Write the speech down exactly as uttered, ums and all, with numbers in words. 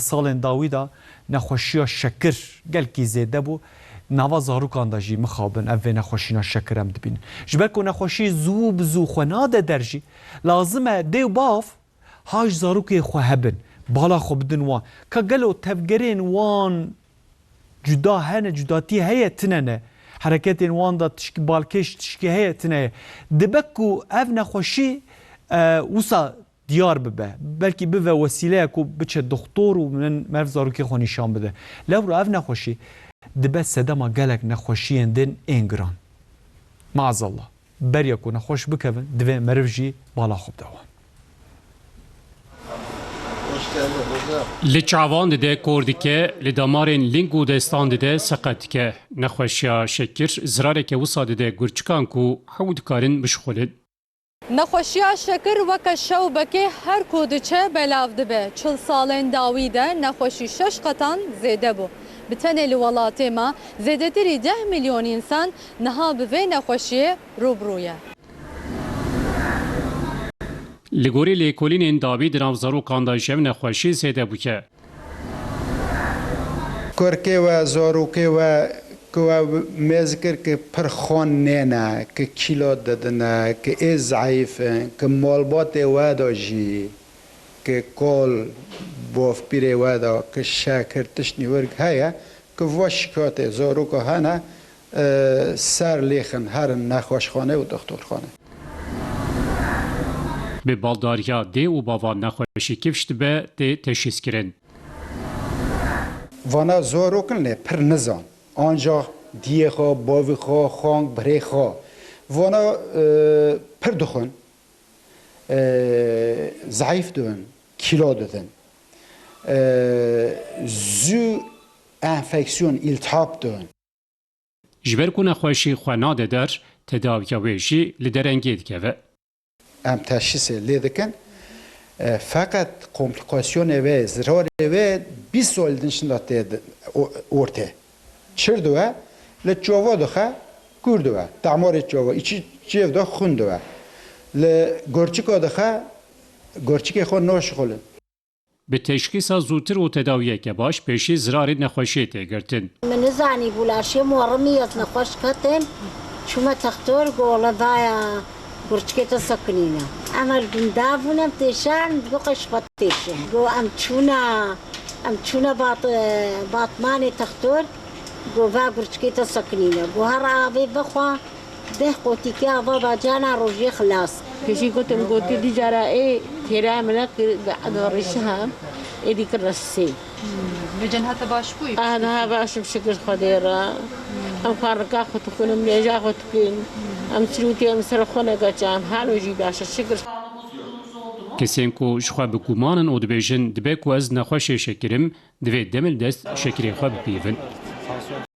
Salên dawî de nexweşiya şekir gelkî zêde bû. Nava zarokan de jî mixabin ev vê nexweşîna şekir em dibînin. Ji ber ku nexweşî zû bi zû xwe nade der jî, lazim e dê û bav ha ji zarokê xwe hebin, bala xwe bidin wan. Ka gelo tevgerên wan cuda hene, cudatî heye, tine ne? Hereketên wan de tişkî balkêş, tişkî heye, tine ye? Dibe ku ev nexweşî, e, wisa diyar bibe. Belkî bibe wesîleyek ku biçe doxtor û min, meriv zarokê xwe nîşan bide. Lewra ev nexweşî dibe sedema gelek nexweşiyên din ên giran. Maazallah. Beriya ku nexweş bikevin, divê meriv jî bala xwe bide wan. Li çavan dide kor dike, li damarên ling û destan dide seqet dike. Nexweşiya şekir zirareke wisa dide gurçikan ku hew dikarin bişuxulin. Nexweşiya şekir weke şewbekê her ku diçe belav dibe. Çil salên dawî de nexweşî şeş qetan zêde bû. Bi tenê li welatê me zêdetirî deh milyon însan niha bi vê nexweşiyê rû bi rû ye. Li gorî lêkolînên dawî di nav zarokan de ji ev nexweşî zêde bûye. Kurkê we, zarokê we, ku we mêz kir, ki pir xan nêne, ki kîlo didine, ki ê zeîf in, ki malbatê we de jî, ki kol bavpîrê we de, ki şekir tiştî wir heye, ki va şikayetê zaroka hene, e, ser lêxin herin nexweşxane û doxtorxane. Bi baldariya dê û bavan nexweşî kifş dibe tê teşhîskirin. Vana zarokin lê pir nizan. Ancax diyê xwe, bavê xwe, xank, birê xwe. Vana, e, pir dixwin. E, zeîf dibin, kîlo didin. E, zû enfeksiyon, îltihap dibin. Ji ber ku nexweşî xwe nade der, tedawiya wê jî li derengê dikeve. Em teşhîsê lê dikin, e, feqet komplîkasyonê wê, zirarê wê bîst sal din şinda tê di-, o-, ortê. Çir diwe, li çava dixe, kûr diwe. Damarê çava, içi çêv de xwin diwe. Li gurçika dixe, gurçikê xwe naşixulin. Bi teşxîsa zûtir û tedawiyeke baş pêşî zirarê nexweşiyê tê girtin. Min nizanîbû, laşê morimî ez nexweş ketim. Çûme textor, go wele vaya gurçikê te sekinîne. Em her gunda bûn, em têşan, go qeş xwe têşin. Go em çûne, em çûne bat-, batmanê textor, go va gurçikê te sekinîne. Go her avê vexwe, deh qotîkê ava bacana rojê xilas. Pêşî gotim, gotî, dî cara ê têra min e kir, di, di rîşiha êdî kir resê. Vêcen hete baş bûyî? Ah, daha baş im, şikir Xwedê re. Em xwarika xwe dikin, em nêja xwe dikin. Em çirûtê em ser xwe negeçan. Halo jî baş e, şikir. Kesên ku ji xwe bi guman in û dibêjin, dibe ku ez nexweşê şekir im, divê dem li dest şekirê xwe bipîvin.